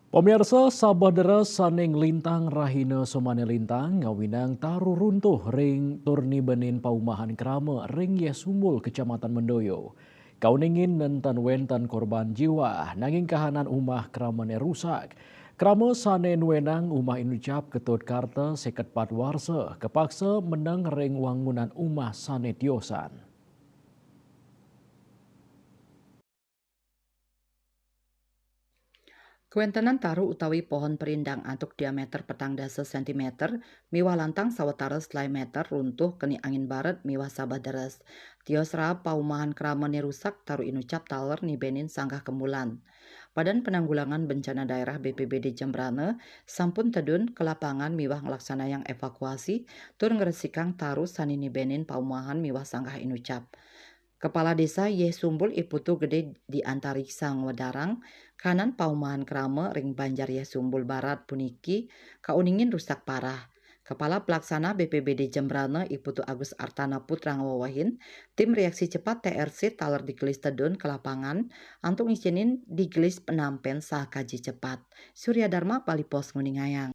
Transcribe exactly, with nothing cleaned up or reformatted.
Pamiarsa, sabah deras sane nglintang rahina samane lintang ngawinang taru runtuh ring tur nibenin paumahan krama ring Yeh Sumbul, Kecamatan Mendoyo. Kauningin nenten wenten korban jiwa, nanging kahanan umah kramane rusak. Krama sane nuenang umah inucap Ketut Karta seket pat warsa, kapaksa meneng ring wangunan umah sane tiosan. Kawentenan taru utawi pohon perindang antuk diameter petang dasa sentimeter miwah lantang sawatara selae meter runtuh keni angin baret miwah sabah deres. Tios raep paumahan kramane rusak, taru inucap taler nibenin sanggah kemulan. Badan Penanggulangan Bencana Daerah B P B D Jembrana sampun tedun ka lapangan miwah nglaksanayang evakuasi tur ngresikang taru sane nibenin paumahan miwah sanggah inucap. Kepala Desa Yeh Sumbul, I Putu Gede Diantariksa ngwedarang, kahanan paumahan krama ring Banjar Yeh Sumbul Barat puniki kauningin rusak parah. Kepala Pelaksana B P B D Jembrana, I Putu Agus Artana Putra, ngwewehin, tim reaksi cepat T R C taler digelis tedun ka lapangan antuk ngicenin digelis penampen saha kaji cepat. Surya Dharma, Bali Post, nguningayang.